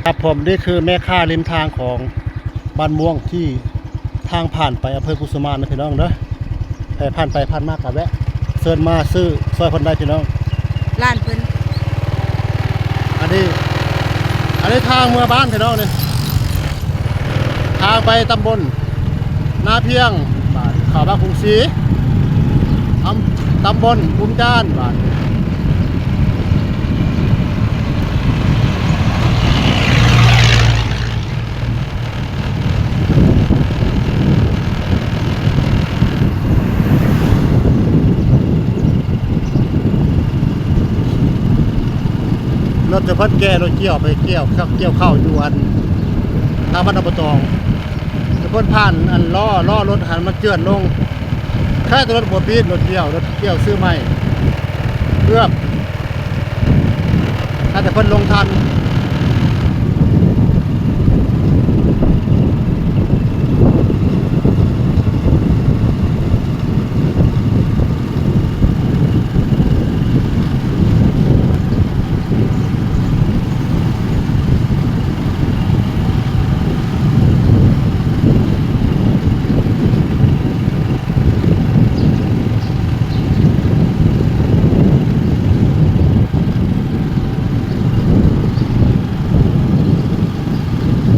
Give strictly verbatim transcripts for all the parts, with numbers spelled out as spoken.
ครับผม นี่คือแม่ค้าริมทางของบ้านม่วงที่ทางผ่านไปอำเภอกุสุมานนะพี่น้องเด้อ ใครผ่านไปผ่านมาก็แวะเชิญมาซื้อซอยเพิ่นได้พี่น้อง ร้านเพิ่น อันนี้ อันนี้ทางเมืองบ้านพี่น้องนี่ ทางไปตำบลนาเพียง บ้านเขาบ้านกรุงศรี อำ ตำบลภูมิจาน บ้าน รถจะเพิ่นแก่รถเกี่ยวไปเกี่ยว เกี่ยวข้าวอยู่อัน ทางบ้านอบต จะเพิ่นผ่านอันล้อ ล้อรถหันมาเจือนลง แค่แต่รถบ่ปีด รถเกี่ยว รถเกี่ยวซื้อใหม่ เกือบ ถ้าแต่เพิ่นลงทัน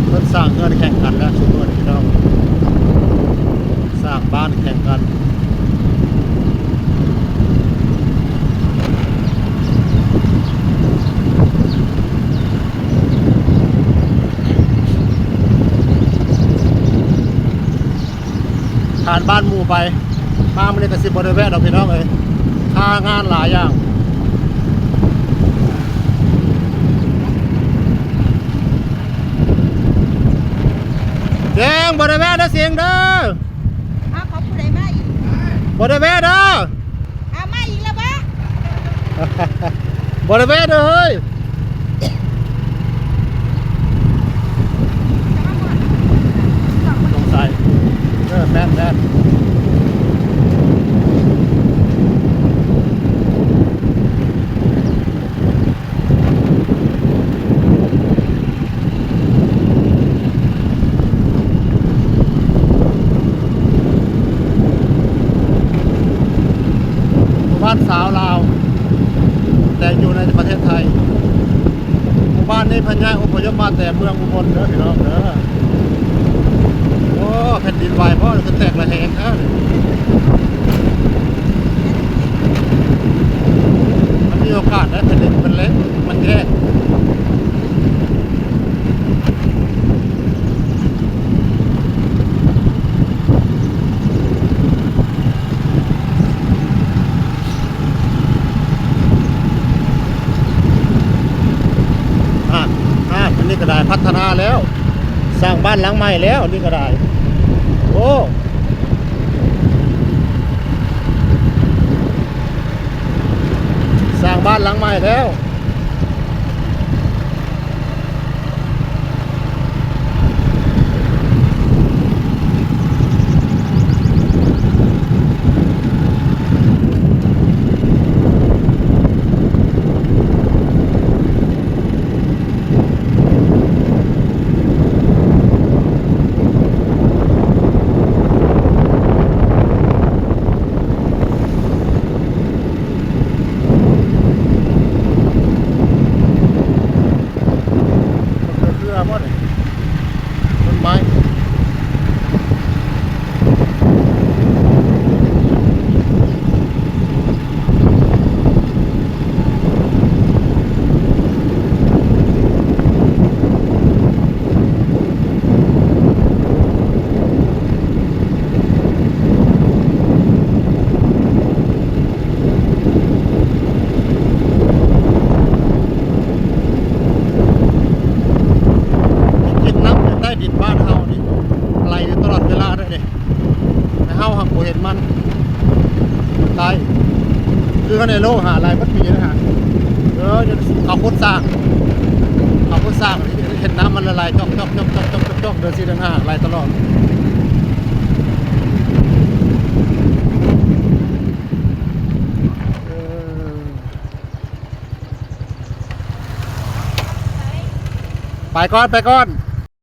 เพิ่นสร้างเฮือนแข่งกันแล้วซุมื้อนี้พี่น้อง สร้างบ้านแข่งกัน ผ่านบ้านหมู่ไป มามื้อนี้ก็สิบ่ได้แวะดอกพี่น้องเอ้ย ค่างานหลายอย่าง เสียง บ่ได้แวะเด้อเสียงเด้อ เอาเขาผู้ใดมาอีก บ่ได้แวะเด้อ เอามาอีกแล้วบ่ บ่ได้แวะเด้อเฮ้ย สงสัย เออ แม่น แม่น หมู่บ้านสาวลาว แต่อยู่ในประเทศไทย หมู่บ้านนี้เพิ่นย้ายอพยพมาแต่เมืองอุบลเด้อพี่น้องเด้อ โอ้ แผ่นดินไหวเพราะจะแตกระแหงเด้อ มันมีโอกาสได้แผ่นดินมันเละ มันแยก อ่ะ อ่ะ อันนี้ก็ได้พัฒนาแล้ว สร้างบ้านหลังใหม่แล้ว นี่ก็ได้ โอ้ สร้างบ้านหลังใหม่แล้ว มะเขือเทศบ่นี่ ต้นไม้ กินน้ำอยู่ใต้ดินบ้านเฮานี่ ไหลอยู่ตลอดเวลาเลยนี่ แต่เฮาหักบ่เห็นมัน มันตาย คือเขาในโลกหาไหลเบิดปีนะฮะ เออ เขาขุดสร้าง เขาขุดสร้าง เห็นน้ำมันละลายจอกๆๆๆๆ เดินสีเดินหาไหลตลอด เออ ไปก่อน ไปก่อน